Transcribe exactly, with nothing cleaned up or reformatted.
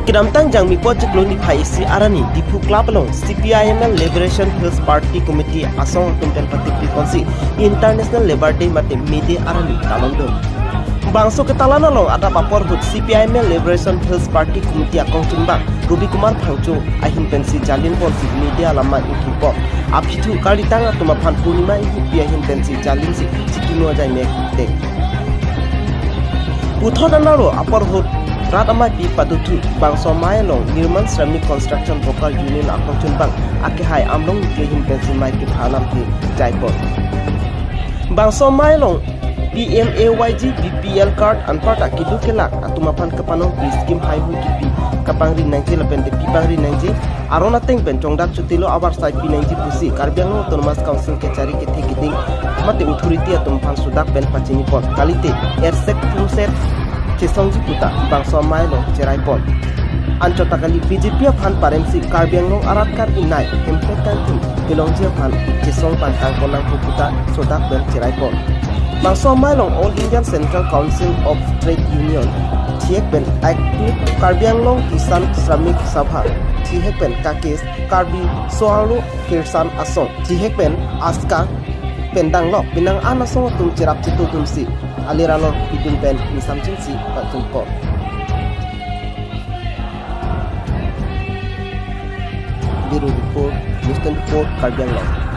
Kedamtang Jangmi po chiklo niphai isi arni Diphu Club along C P I M L Liberation Hills Party Committee asong atum pen patipri ponsi International Labour Day mate May Day arni talon do. Bangso ketalan along adap apor ahut C P I M L Liberation Hills Party Committee akongchunbang Rubi Kumar Phangcho ahin pensi jalin ponsi media alama ingthum pon. Aphi thu kalitang atum aphan purnima inghupi ahin pensi jalinsi chikimo ajai mek dek. Puthot anaro apor ahut rat amaipi paduthu bangso amei along Nirman Shramik Construction Worker Union akongchunbang akehai Amlong Ingti ahin pensi mei kepha alam ke jaipon. Bangso amei along P M A Y G B P L card anparta keduk kelak atum aphan kapanongpi scheme haihui kipi kapangri nangji lapen de pipangri nangji aron ateng pen chongdak chotilo avarsai pi nangji pusi Karbi Anglong Autonomous Council kechari kethe keding mate authority atum aphan sodak pen pachini pon. Kalite ersek pumset chesongji puta bangso amei along cherai pon. Anchot ta kali B J P aphan paremsi Karbi Anglong arat Karbi nai hemprek kangthim kelongji aphan chesong pangtang pon nangpo puta sodak pen cherai pon. Bangso amei along All Indian Central Council of Trade Union, thihek pen Active Karbi Anglong Kisan Shramik Sabha, thihek pen Kakis Karbi Soarlo Kirsan Asong, thihek pen ASCA pen danglok penang an asong atum cherap chetu dunsi alir along pidun pen ingsamjinsi pachun pon. Bureau Report, News twenty-four Karbi Anglong.